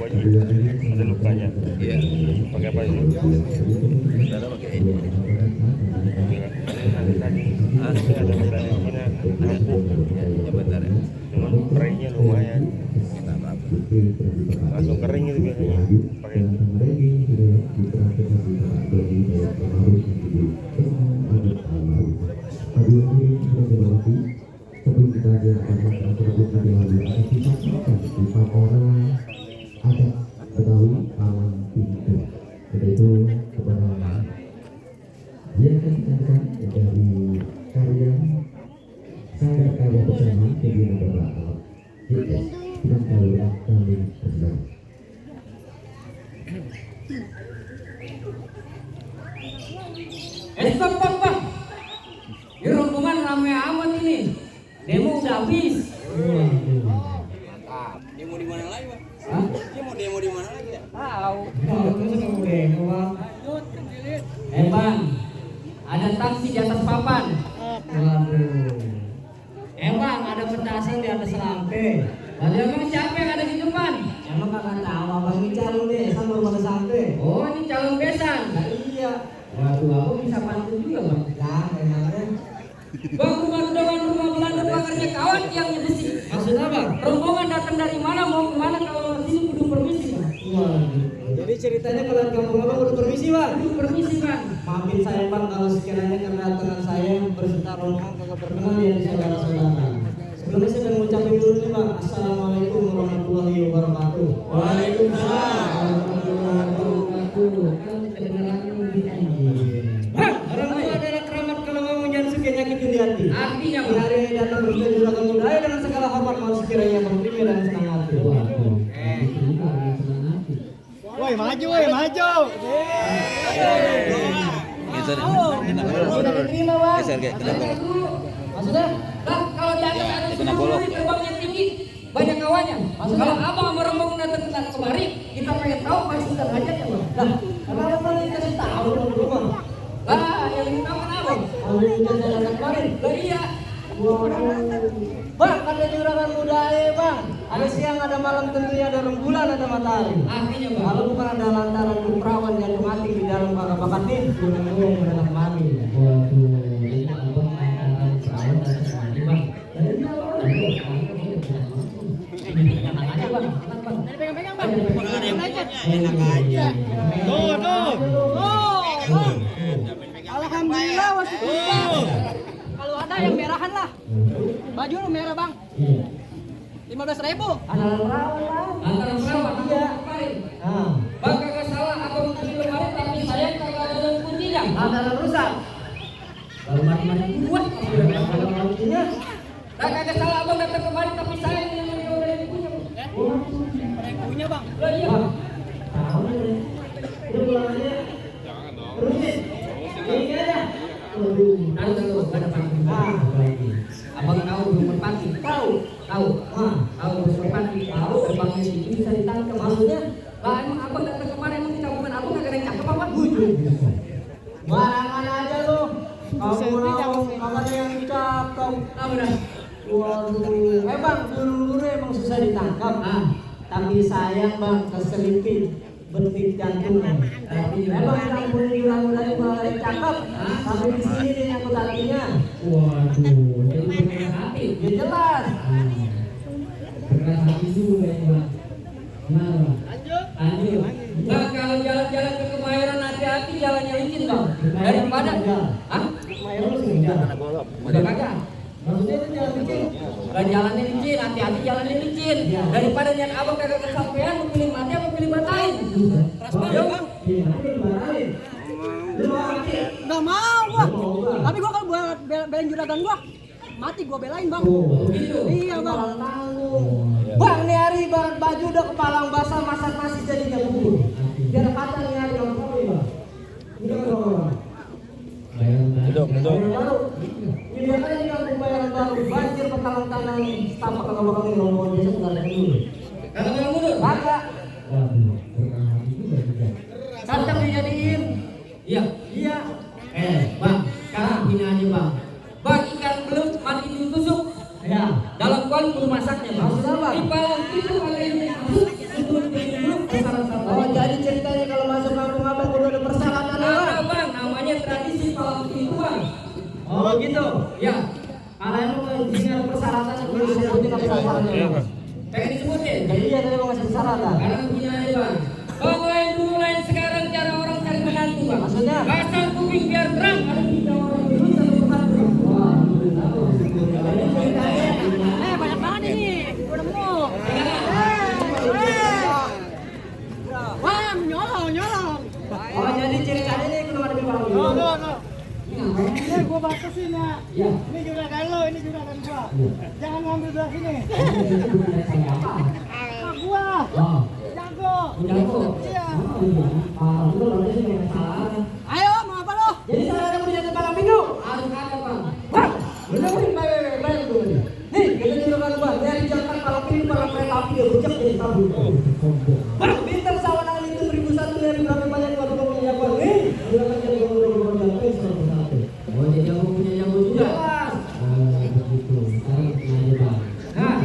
Ada lukanya. Iya. Pakai apa ini? Ada pakai ini. Tadi Ah, ada medali Cina ampuh. ya bentar ya. Cuman keringnya lumayan. Kita apa-apa. Langsung kering itu biasanya. Pakai itu. Stop, Bang. Ini rombongan rame amat ini. Demo udah habis. Mantap. Demo di mana lagi, Bang? Hah? Dia mau demo di mana lagi ya? Tahu. Bang. Ada taksi di atas papan. Bang, ada petasan di atas lampe. Lalu emang siapa yang ada di depan? Emang kakak tahu abang ini calon desa baru pada sampai. Oh, ini calon besan. Nah, iya. Waduh, aku bisa bantu juga, Bang. Lah, emangnya. Bang, rumah dengan rumah Belanda pagarnya kawan yang besi. Maksudnya apa? Rombongan datang dari mana mau kemana kalau ke sini kudu permisi, Bang. Waduh. Jadi ceritanya kalau kampung abang udah permisi, Bang. Kudu permisi, Bang. Maafin saya, Bang, kalau sekiranya kedatangan saya berserta rombongan kagak berkenan ya saudara-saudara. Sebelumnya saya mengucapkan dulu nih, Bang. Assalamualaikum warahmatullahi wabarakatuh. Waalaikumsalam warahmatullahi wabarakatuh. Kan kedengarannya lebih anjir. Bang, orang tua adalah keramat kalau ngomong jangan suka nyakitin di hati. Artinya, Di Bang. hari ini datang bersuka juragan budaya dengan segala hormat mau sekiranya berterima dan senang hati. Woi maju, maju. Geser. Sudah diterima, Bang. Geser kayak kena bolok. Maksudnya? Bang, kalau di atas ada Kena bolok. terbangnya tinggi, banyak kawannya. Kalau abang sama rombongan datang kemari, kita pengen tahu maksud dan hajatnya, Bang. Lah, kenapa Bang dikasih tahu dong dulu, Bang? Lah, yang ini tahu kan abang? Kalau ini udah jalan kemarin. Lah iya. Bang, kata juragan budaya, Bang. Ada siang, ada malam, tentunya ada rembulan, ada matahari. Artinya, Bang. Kalau bukan ada lantaran perawan yang mati di dalam bakat ini, bukan gue yang berangkat kemari. Enak aja. Alhamdulillah wasih kita. Kalau ada yang merahan lah. Baju lu merah, Bang. 15.000. Ada perawan, Bang. Antara perawan Iya. kemarin. Nah, Bang kagak salah, abang beli kemarin tapi saya kagak ada daun kuncinya. ada rusak. Kalau mati-mati buat. Kalau kuncinya, Lah kagak salah abang datang kemarin tapi saya yang dari punya. Punya, Bang. Lah iya. tahu nih. Udah pulang aja. Terusin. Ini aja. Waduh. Tahu ada pagi. Ah, Abang tahu belum berpati. tahu. Tahu. Ah, Tahu belum berpati. Tahu terbangnya tinggi bisa ditangkap. maksudnya? Lah emang abang datang kemarin emang di tabungan abang kagak ada yang cakep apa? Barangan aja lu. Kamu mau ada yang cakep. Tahu dah. Waduh. Bang, dulu emang susah ditangkap. Ah. Tapi sayang, Bang, keselipit betik jantungnya. Emang yang punya jurang dari malah yang cakep. Tapi di sini dia nyangkut hatinya. Waduh, jadi bener hati. Ya jelas. Bener hati juga ya, Bang. Nah, lanjut. Nah, kalau jalan-jalan ke Kemayoran hati-hati jalannya licin, Bang. Daripada hah? Mayor lu sudah. Udah kagak. Maksudnya itu jalan bikin. Lah jalannya licin, hati-hati jalannya licin. Daripada niat abang kagak kesampaian, mau pilih mati apa pilih batain? Yuk, Bang. Ini dimarahin. Lu mau mati? Enggak mau gua. Tapi gua kalau belain juragan gua, mati gua belain, Bang. Gitu. Iya, Bang. Bang, nih hari baju udah kepalang basah, masak nasi jadinya bubur. Biar kata nih hari kamu tahu ya, Bang. Ini kan orang. Duduk. Baru. Ini dia kan ini kampung bayaran baru. Banjir petalang tanah setapak kagak bakal ini rombongan desa sebentar dulu. Kagak mau mundur. Kagak. Kacang dijadiin. Iya. Iya. Bang, sekarang gini aja, Bang. Bang, ikan belum mati ditusuk. Ya. Dalam kuali belum masaknya, Bang. Maksud apa? Di palang itu kalau ini masuk sebelum belum di sini ada persyaratan yang disebutin apa-apanya. Iya, Bang. Pengen disebutin? Jadi dia tadi mau ngasih persyaratan. Sekarang punya aja bang. Bang lain dulu lain sekarang cara orang cari menantu bang. Maksudnya? Pasang kuping biar terang. Ada tiga orang dulu satu persatu. Banyak banget ini. Udah nemu. Wah, nyolong. Oh jadi ciri tadi nih belum ada bang. No. Ini gua batasin ya. Ya. Ini juragan lo, ini juragan gua. Jangan ngambil belah sini. Ah, gua. Oh, Jago. jago. Iya. Oh iya. Parah lu berarti sih yang salah. Ayo, mau apa lo? Jadi saya akan punya malam minggu. Harus ada bang. Bang, bener baik dulu. Nih, kita juragan gua. Dari jalan malam minggu malam kereta api dia bujak jadi kabur. Bang, pinter sawangan itu 1001 dari berapa banyak waktu kamu punya bang? Nih, juragan jadi gua sampai 101. Oh, jadi aku punya jago juga. Begitu. Sekarang aja bang. Nah,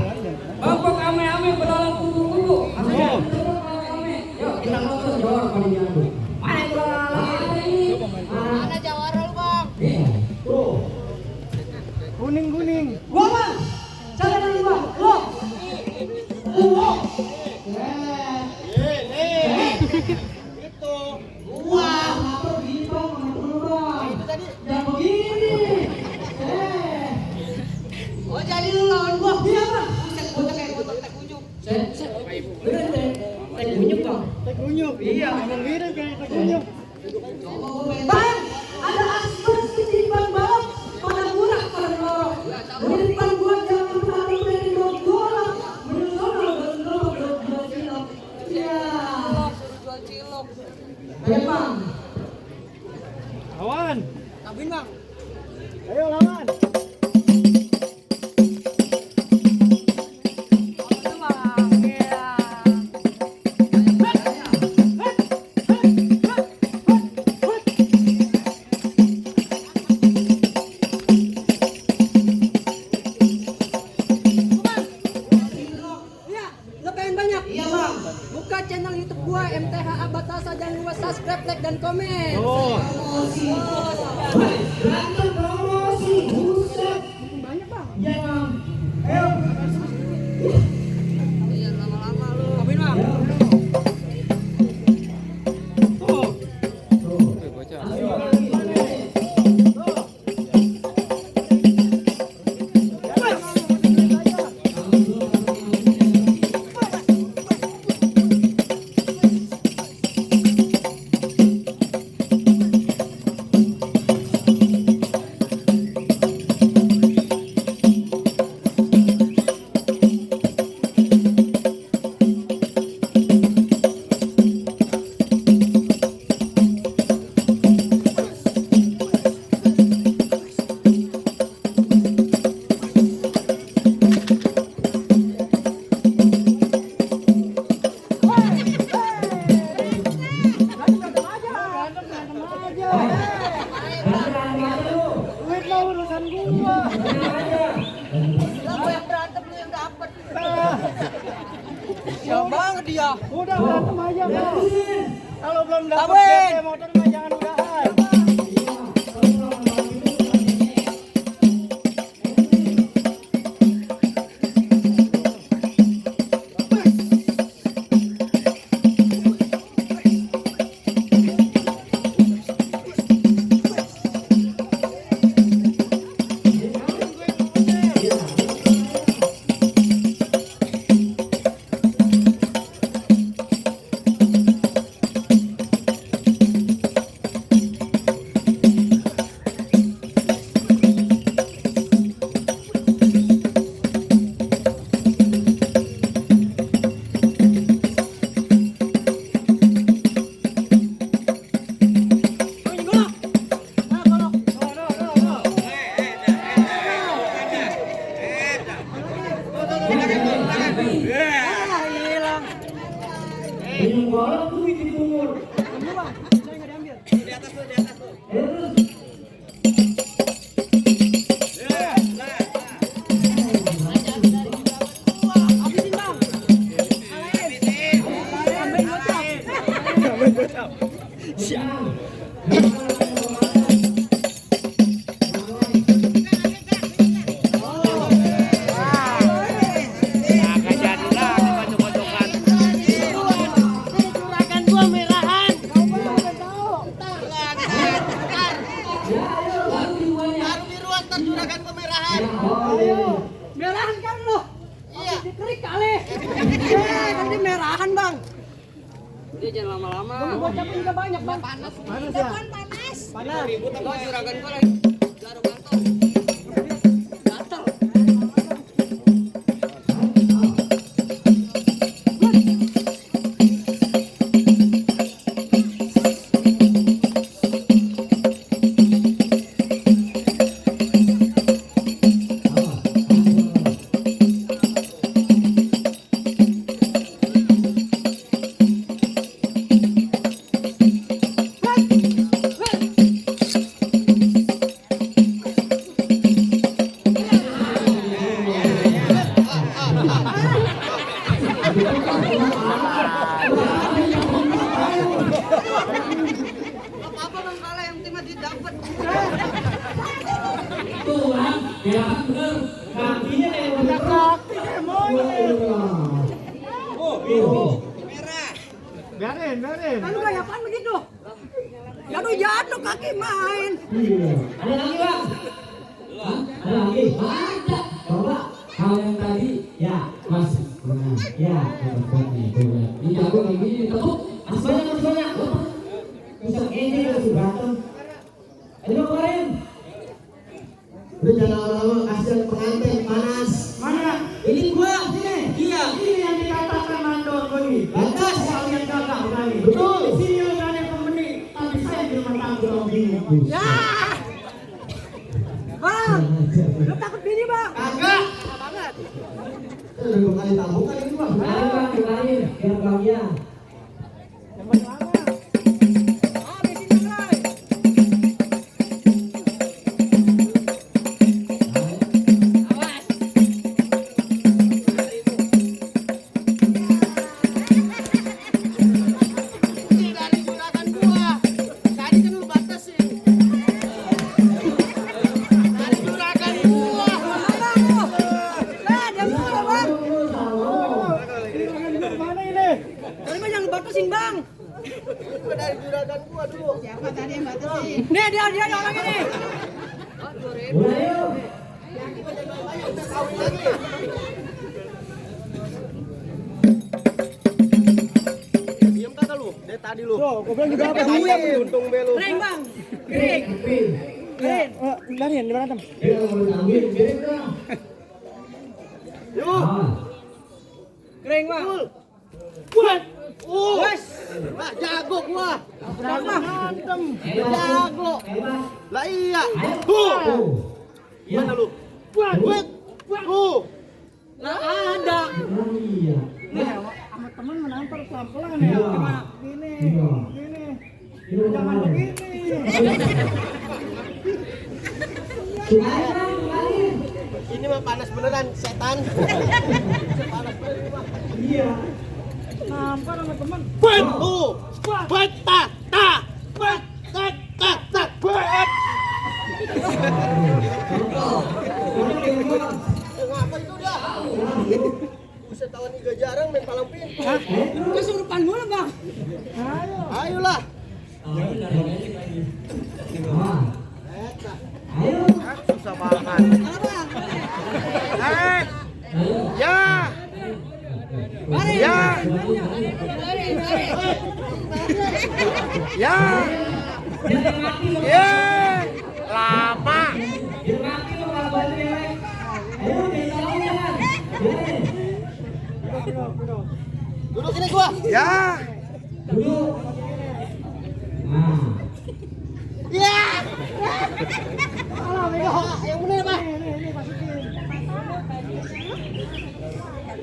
kelompok ame-ame berdalam kubu-kubu. Maksudnya, kelompok ame-ame. Yuk, kita nonton jawab pada jago. Mana yang berlalu? Ada ini. Mana jawara lu, Bang? Iya. Tuh. Kuning. Gua bang. Siapa yang gua? Lo. Itu. Wah, kenapa begini bang? Kenapa bang? Itu tadi. Jangan begini. Oh, jadi lu lawan gua. Iya bang. Buset, bocah kayak botol teh kunjuk. Bener deh. Teh kunyuk bang. Teh kunjuk. Iya, emang mirip kayak teh kunjuk. Bang, ada aspek ketimbang balap pada murah pada lorong. Di depan gua jangan berhenti dari dua menurut jual cilok. Iya. Suruh jual cilok. Ayo bang. Lawan. Tabin, Bang. Ayo lawan. Iya bang. Buka channel YouTube gua MTHA Batasa, jangan lupa subscribe, like dan komen. Berantem promosi. Buset. Banyak, Bang. Iya bang. Ayo. Iya, lama-lama lu. Tabin, Bang. Duit lo urusan gua. Lah gua yang berantem lu yang dapet. Siapa banget dia? Udah berantem aja, Bang. Kalau belum dapet motor mah jangan udahan. Minum golok tuh di kumur. Ini, Bang. Saya enggak diambil. Di atas lu, di atas lu. Habisin, Bang. Ambil gocap. Siap. tadi merahan bang. Dia jangan lama-lama. Gocap juga banyak bang. Panas ya. Panas. Gua juragan gua lagi. Garuk kantong. Gatel. Apa bang kalah yang tim aja dapat. Tuh kan, ya bener. Kakinya kayak udah kaki Biarin. Lalu kayak apaan begitu? Jatuh kaki main. Ada lagi bang? Hah? Ada lagi? Ada. Coba hal yang tadi ya masih pernah ya tempatnya coba. Ini jago kayak gini tepuk. Masih banyak. Bisa ini harus berantem. Ayo kemarin. Udah jangan lama-lama kasihan pengantin panas. Mana? Ini gua. Sini. Iya. Ini yang dikatakan mandor begini. Batas. Kalian gagal berani. Betul. Di sini lu gak ada yang pembeni, tapi saya di rumah tangga begini. Ya. Bang, lu takut bini bang? Kagak. Banget. Udah 2 kali tabung kan ini bang. Ayo bang, kemarin biar bahagia. Yang paling lama. Besin mulai. Awas. Dari juragan gua. Tadi kan lu batasin. Dari juragan gua. Dia mulu bang. Mana ini? Tadi mah jangan batasin bang. Dari juragan gua dulu. Siapa tadi yang batasin? Nih dia orang ini. Mulai yuk. Diam kagak lu? Dari tadi lu. Tuh, gua bilang juga apa? Untung belu. Kering bang. Kering. Kering. Biarin berantem. Ayo mau ambil, kirim dong. Yuk. Ah. Kering bang. Buat. Wes. Wah, jago gua. Berapa? Berantem. Jago. Hebat. Lah iya. Ayo. Tuh. Iya. Mana lu? Buat. Tuh. Nggak ada. Iya. Nih, sama temen menampar pelan-pelan Iya. ya. Gimana? Gini. Iya. Gini. Iya. Jangan begini. Ayo bang, kembali. Ini mah panas beneran, setan. Panas beneran ini mah. Iya. Nampar sama temen. Buat. Tuh. Buat. Ta. Buat. Ta. Buat. Ngapa itu dah? Bisa tahun 3 jarang main palang pintu. Kesurupan mulu bang. Ayolah. Ah. Ayo. Susah banget. Halo bang. Ya. Mari. Ya. Mari. Ya. Ya. Lama. Biar mati lo kalau bantu cewek. Ayo, jangan jalan. Duduk sini gua. Ya. Duduk. Nah. Ya. Yang bener, Pak.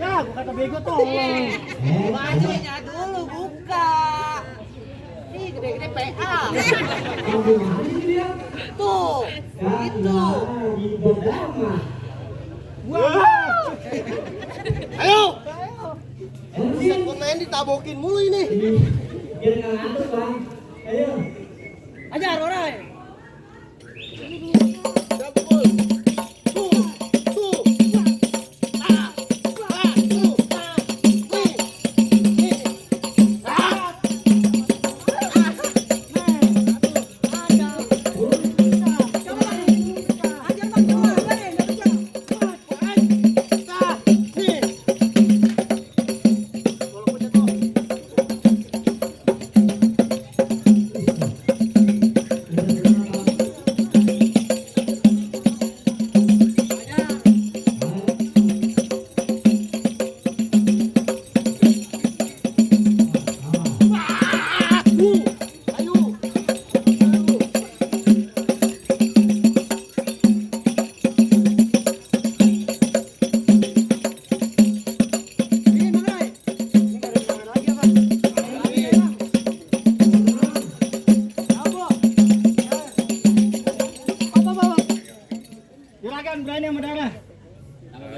Ya, gua kata bego tolong. Bajunya dulu buka. Ih gede-gede PA. Tuh. Gitu. Ayo. Buset, gua main ditabokin mulu ini. Biar nggak ngantuk bang. Ayo. Ajar orang. Dabul. Tuh. Ah. Tuh. Nih. Ah.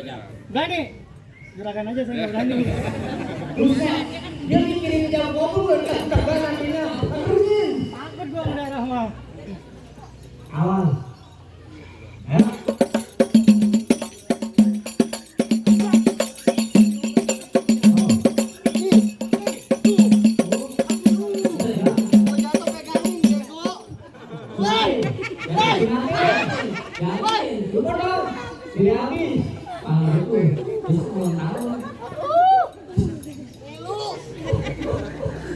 Berani? Gerakan aja saya nggak berani. Buset, dia mikirin jam kopong udah tak nantinya. Terusin. Takut gua mendarah mah. Awal. Ya.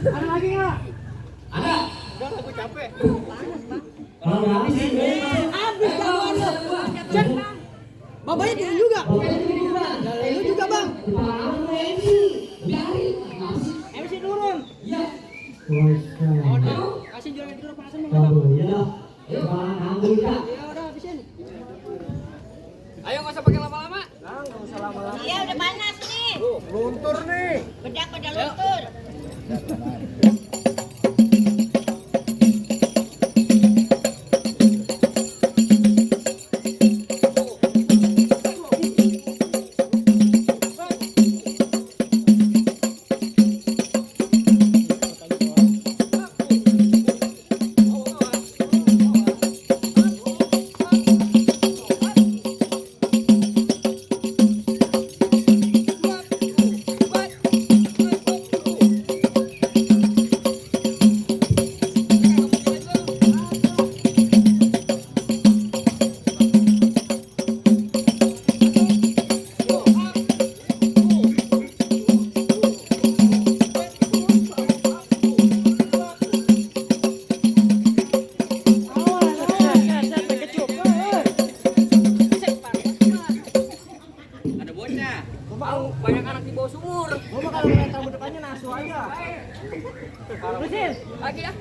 Ada lagi nggak? Ada. Udah aku capek. Kalau nggak habis sih, Habis jagoannya. Cek. Babanya turun juga. Lu juga bang. MC turun. Udah. Kasih jualan dulu panasan mau nggak? Ya udah habisin. Ayo nggak usah pakai lama-lama. Nggak usah lama-lama. Iya udah panas nih. Luntur nih. Bedak pada luntur. Banyak anak di bawah sumur. Gua mah kalau ngeliat rambut depannya nasu aja. Terusin. Lagi ya.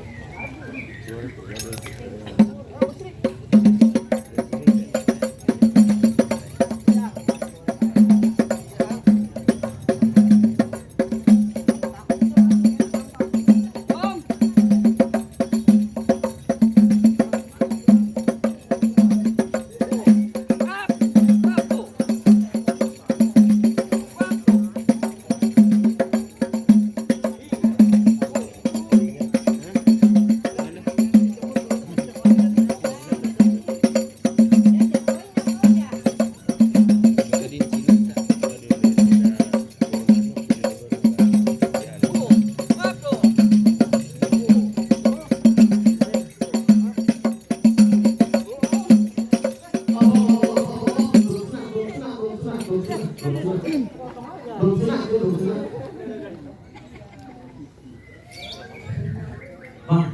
Bang,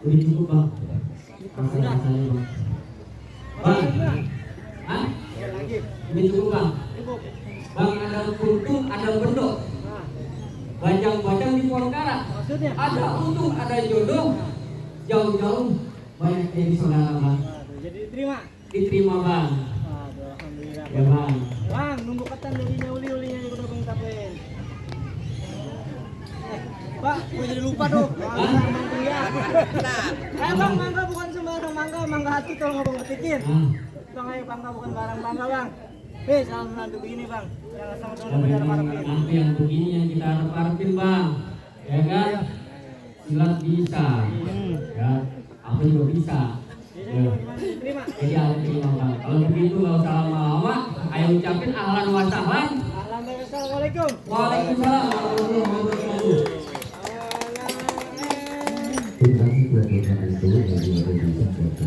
udah cukup bang. Rasanya bang. Bang, hah? Udah cukup bang. Bang ada kuntung, ada bendok. Bajang-bajang di pohon karat. Maksudnya? Ada untung, ada jodoh. Jauh-jauh banyak jadi saudara bang. Jadi diterima. Diterima bang. Aduh, alhamdulillah. Ya bang. Bang, nunggu ketan ulinya uli-ulinya yang udah bang tapen. Pak, gue jadi lupa tuh. Mangga ya. Bang, mangga bukan sembarang mangga, mangga hati kalau nggak bang petikin. Bang, ayo mangga bukan barang mangga bang. Salam menantu begini bang. Yang sama-sama belajar harapin. Nanti yang begini yang kita harapin bang. Ya kan? Silat bisa. Ya, apa juga bisa. Ya. Terima. Jadi terima bang. Kalau begitu nggak usah lama-lama. Ayo ucapin ahlan wa sahlan. Assalamualaikum. Waalaikumsalam warahmatullahi wabarakatuh. Terima kasih buat itu yang ada di